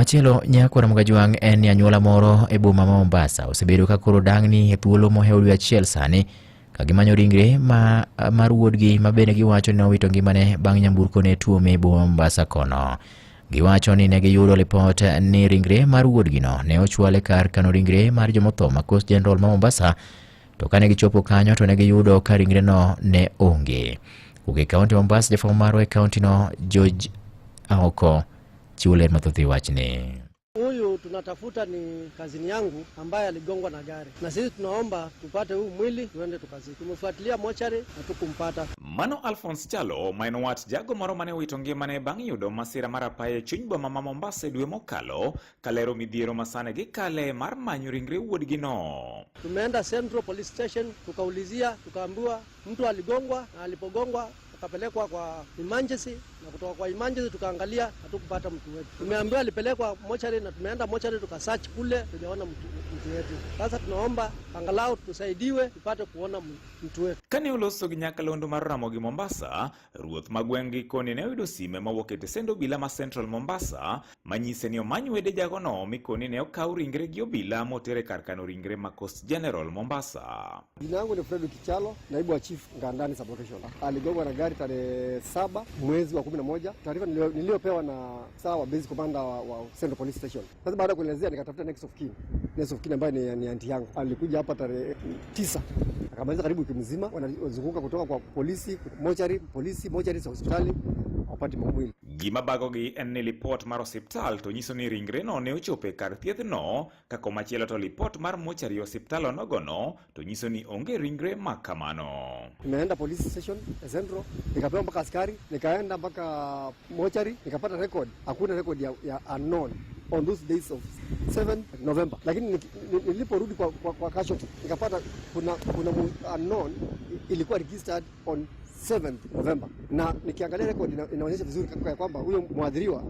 Komachielo, Nyako Ramogi Ajwang' en ni anyuola moro e boma ma Mombasa osebedo ka koro dang'ni e thuolo mohewo dwe achiel sani ka gimanyo ringre ma mar wuodgi ma bende giwacho ni nowito ngimane bang' nyamburko ne tuome e boma ma Mombasa kono. Giwacho ni ne giyudo lipot ni ringre mar wuodgino ne ochwal e kar kano ringre mar jomotho ma Coast General ma Mombasa to kane gichopo kanyo to ne giyudo ka ringreno ne onge. Wuok e kaunti ma Mombasa, jafwambo marwa e kauntino George Aoko chiwo ler mathoth e wachni. Huyu tunatafuta ni kazini yangu ambaye aligongwa na gari, na sisi tunaomba tupate huu mwili tuende tukazike. Tumefuatilia mochari hatukumpata. Mano Alphonse Chalo ma en wat jago moro mane owito ngimane bang' yudo masira mar apaya e chuny boma ma Mombasa e dwe mokalo kalero midhiero ma sani gikale mar manyo ringre wuodgino. Tumeenda Central Police Station tukaulizia, tukaambiwa mtu aligongwa na alipogongwa akapelekwa kwa emergency, na kutoka kwa emergency tukaangalia, hatukupata mtu wetu. Tumeambiwa alipelekwa mochari na tumeenda mochari tukasearch kule, tujaona mtu wetu. Sasa tunaomba angalau tusaidiwe tupate kuona mtu wetu. Kane oloso gi nyakalondo mar Ramogi Mombasa, ruoth ma gweng' gi koni ne oyudo sime mowuok e tesend obila ma Central Mombasa manyise ni omany wede jagono mikoni ne okaw ringre gi obila moter e kar kano ringre ma Coast General Mombasa. Jina yangu ni Fredrick Kichalo, naibu wa chief Ngandani sub-location. Aligongwa na gari tarehe 7 mwezi wa 11. Taarifa niliyopewa na sawa base commander wa Central Police Station. Sasa baada ya kuelezea nikatafuta next of kin. Next of kin ambaye ni auntie yangu. Alikuja hapa tarehe 9. Akamaliza karibu wiki mzima, wanazunguka kutoka kwa polisi, mochari, polisi, mochari za hospitali, hawapati mwili. Gima bagogi en ni lipot mar osiptal to nyiso ni ringreno ne ochopo e kar thiethno ka komachielo to lipot mar mochari osiptal onogono to nyiso ni onge ringre ma kamano. Nimeenda police station ya Central, nikapewa mpaka askari, nikaenda mpaka mochari, nikapata record. Hakuna record ya unknown on those days of 7 November. Lakini niliporudi kwa casualty, nikapata kuna unknown ilikuwa registered on 7 November. Na nikiangalia record inaonyesha vizuri kwamba huyo mwadhiriwa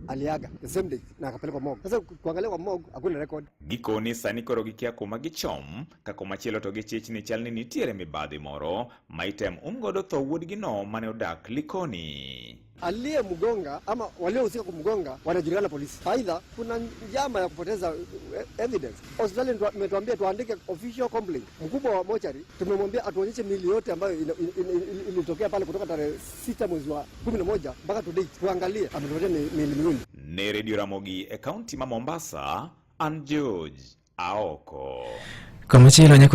aliaga the same day na akapelekwa morgue. Sasa kuangalia kwa morgue hakuna record. Gikoni sani koro gikia kuma gichom ka komachielo to gichich ni chal ni nitiere mibadhi moro ma item um godo tho wuodgino mane odak Likoni. Aliyemgonga ama waliohusika kumgonga wanajulikana polisi. Aidha kuna njama ya kupoteza evidence. Hospitali imetuambia tuandike official complaint. Mkubwa wa mochari tumemwambia atuonyeshe miili yote ambayo ilitokea pale kutoka tarehe 6 mwezi wa 11 mpaka to date, tuangalie. Ametupatia miili miwili. Ne Radio Ramogi e kaunti ma Mombasa, an George Aoko. Komachielo nyako